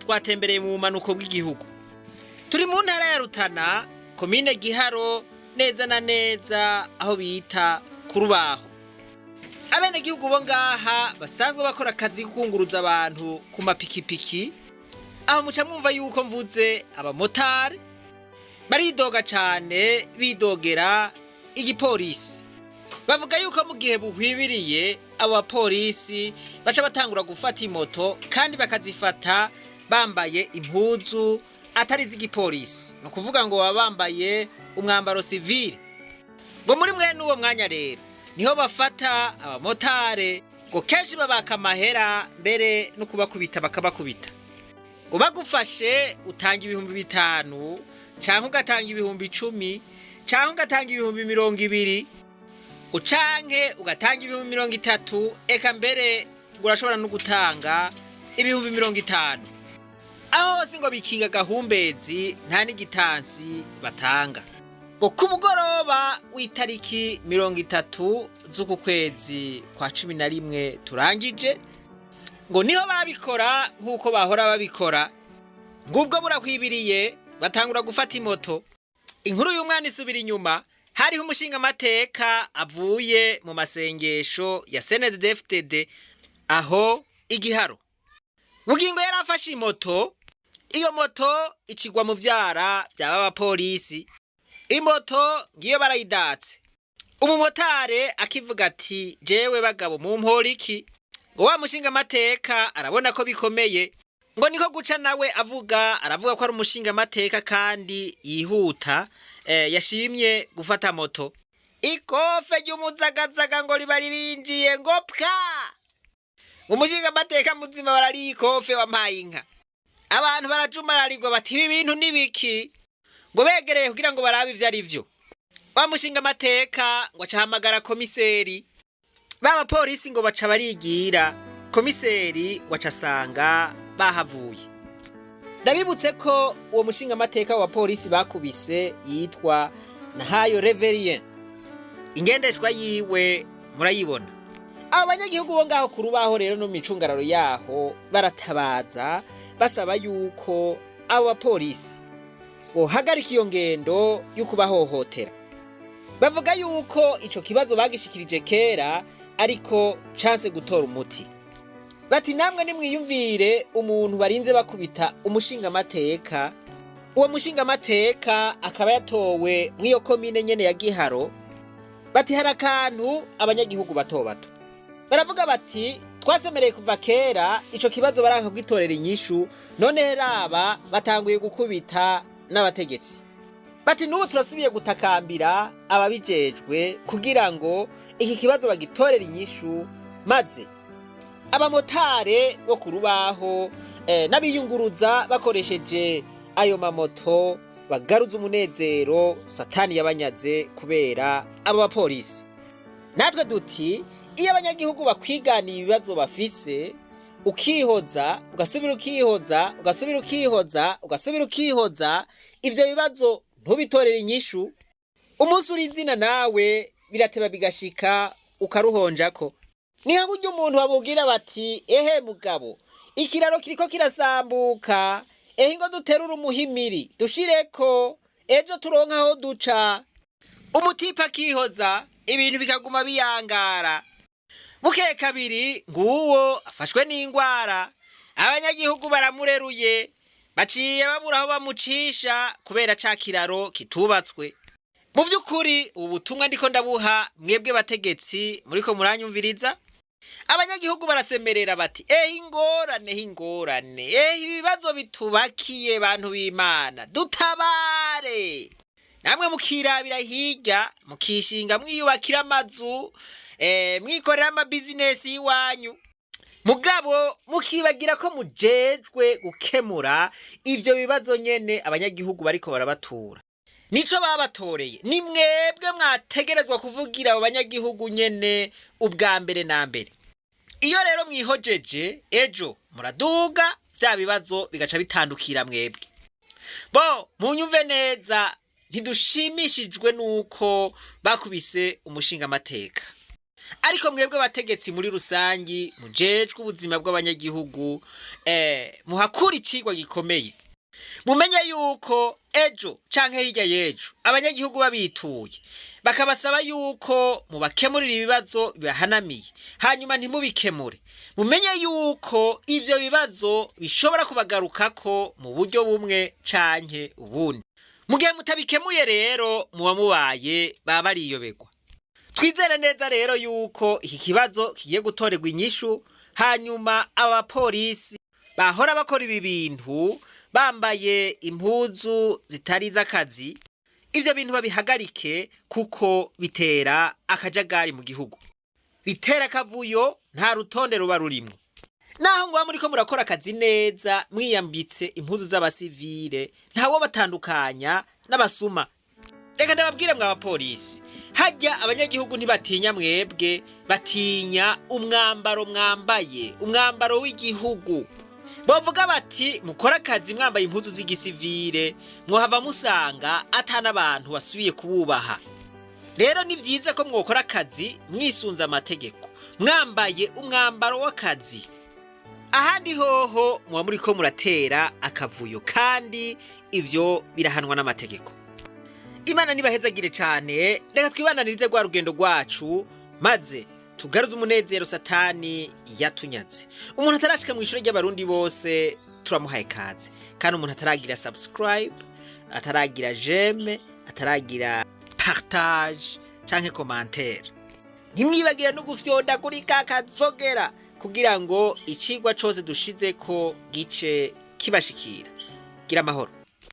Twatembereye mu bumanuko bw'igihugu. Turi mu ntara ya Rutana, komine Giharo, neza na neza aho bita ku Rubaho. Abenegihugu bo ngaha basanzwe bakora akazi ko kunguruza abantu ku mapikipiki, aho muca mwumva yuko mvuze abamotari, baridoga cane, bidogera igipolisi. Bavuga yuko mu gihe buhwibiriye abo bapolisi baca batangura gufata imoto, kandi bakazifata bambaye impuzu atari iz'igipolisi, ni ukuvuga ngo baba bambaye umwambaro sivile. Ngo muri mwene uwo mwanya rero niho bafata abamotare, ngo kenshi babaka amahera, mbere no kubakubita bakabakubita. Ngo bagufashe utanga 5000, canke ugatanga 10,000, canke ugatanga 20,000, canke ugatanga 30,000, eka mbere ngo urashobora no gutanga 50,000. Aho hose ngo bikinga agahumbezi, nta n'igitansi batanga. Ngo ku mugoroba w'itariki 30 z'uku kwezi kwa 11 turangije, ngo niho babikora nk'uko bahora babikora. Ngubwo burakwibiriye, batangura gufata imoto. Inkuru y'umwana isubira inyuma. Hariho umushingamateka avuye mu masengesho ya CNDD-FDD aho igiharo. Bugingo yari afashe imoto, iyo moto icigwa mu vyara vyaba abapolisi. Imoto ngiyo barayidatse. Umumotare akivuga ati: "Jewe bagabo, mumpora iki?" Ngo wa mushingamateka arabona ko bikomeye, ngo niko guca nawe avuga, aravuga ko ari umushingamateka kandi yihuta, yashimye gufata moto. Ikofe ry'umuzagazaga ngo riba ririnjiye, ngo pwa! Umushingamateka muzima barariye ikofe, wampaye inka. Abantu barajumararirwa bati: "Ibi bintu nibiki?" Ngo begereye kugira ngo barabe ivyo ari vyo, wa mushingamateka ngo acahamagara komiseri. Ba bapolisi ngo baca barigira, komiseri ngo aca asanga bahavuye. Ndabibutse ko uwo mushingamateka wa polisi bakubise yitwa Nahayo Reverien. Ingendeshwa yiwe murayibona. Abo banyagihugu bo ngaho ku Rubaho rero no mu micungararo yaho baratabaza, basaba yuko abo bapolisi bohagarika iyo ngendo yo kubahohotera. Bavuga yuko ico kibazo bagishikirije kera, ariko canse gutora umuti. Bati: "Namwe nimwiyumvire umuntu barinze bakubita umushingamateka, uwo mushingamateka akaba yatowe mw'iyo komine nyene ya Giharo." Bati hari akantu abanyagihugu bato bato baravuga bati: "Twasemereye kuva kera, ico kibazo baranka kugitorera inyishu, none raba batanguye gukubita n'abategetsi." Bati: "N'ubu turasubiye gutakambira ababijejwe kugira ngo iki kibazo bagitorere inyishu, maze abamotare bo ku Rubaho n'abiyunguruza bakoresheje ayo mamoto bagaruza umunezero Satani yabanyaze kubera abo bapolisi." Natwe duti: iyo abanyagihugu bakwiganiye ibibazo bafise, ukihoza, ugasubira ukihoza, ugasubira ukihoza, ugasubira ukihoza, ivyo bibazo ntubitorere inyishu, umunsi uri izina nawe birateba bigashika ukaruhonjako. Ni nka burya umuntu bamubwira bati: "Ehe mugabo, ikiraro kiriko kirasambuka, ehe ingo duterure umuhimiri dushireko, ejo turonke aho duca." Umutipe akihoza, ibintu bikaguma biyangara. Bukeye kabiri nguwo afashwe n'ingwara, abanyagihugu baramureruye, baciye babura aho bamucisha kubera ca kiraro kitubatswe. Mu vy'ukuri ubu butumwa ndiko ndabuha mwebwe bategetsi muriko muranyumviriza. Abanyagihugu barasemerera bati: "Ehe ingorane, ehe ingorane, ehe ibibazo bitubakiye, bantu b'Imana dutabare." Namwe mukirabira hirya, mukishinga mwiyubakira amazu, mwikorera amabizinesi y'iwanyu, mugabo mukibagira ko mujejwe gukemura ivyo bibazo nyene abanyagihugu bariko barabatura. Nico babatoreye. Ni mwebwe mwategerezwa kuvugira abo banyagihugu nyene ubwa mbere na mbere. Iyo rero mwihojeje, ejo muraduga, vya bibazo bigaca bitandukira mwebwe. Bo munyumve neza, ntidushimishijwe nuko bakubise umushingamateka, ariko mwebwe bategetsi muri rusangi mujejwe ubuzima bw'abanyagihugu, Muhakure icigwa gikomeye, mumenye yuko ejo canke hirya y'ejo abanyagihugu babituye bakabasaba yuko mubakemurira ibibazo bibahanamiye, hanyuma ntimubikemure, mumenye yuko ivyo bibazo bishobora kubagarukako mu buryo bumwe canke ubundi. Mu gihe mutabikemuye rero muba mubaye baba bariyoberwa. Twizere neza rero yuko iki kibazo kigiye gutorerwa inyishu, hanyuma abapolisi bahora bakora ibi bintu bambaye impuzu zitari iz'akazi, ivyo bintu babihagarike, kuko bitera akajagari mu gihugu, bitera akavuyo, nta rutonde ruba rurimwo. Naho ngo muriko murakora akazi neza mwiyambitse impuzu z'abasivile, ntawo batandukanya n'abasuma. Reka ndababwire mwa bapolisi, hajya abanyagihugu ntibatinya mwebwe, batinya umwambaro mwambaye, umwambaro w'igihugu. Bavuga bati mukore akazi mwambaye impuzu z'igisivile, mwohava musanga ata n'abantu basubiye kububaha. Rero ni vyiza ko mwokora akazi mwisunze amategeko, mwambaye umwambaro w'akazi. Ahandi hoho muba muriko muratera akavuyo, kandi ivyo birahanwa n'amategeko. Imana nibahezagire cane. Reka twibananirize rwa rugendo rwacu, maze tugaruze umunezero Satani yatunyaze. Umuntu atarashika mu ishuri ry'Abarundi bose turamuhaye kaze, kandi umuntu ataragira subscribe, ataragira j'aime, ataragira partage canke commentaire, ntimwibagire no gufyonda kuri ka kazogera kugira ngo icigwa cose dushizeko gice kibashikira. Gira amahoro.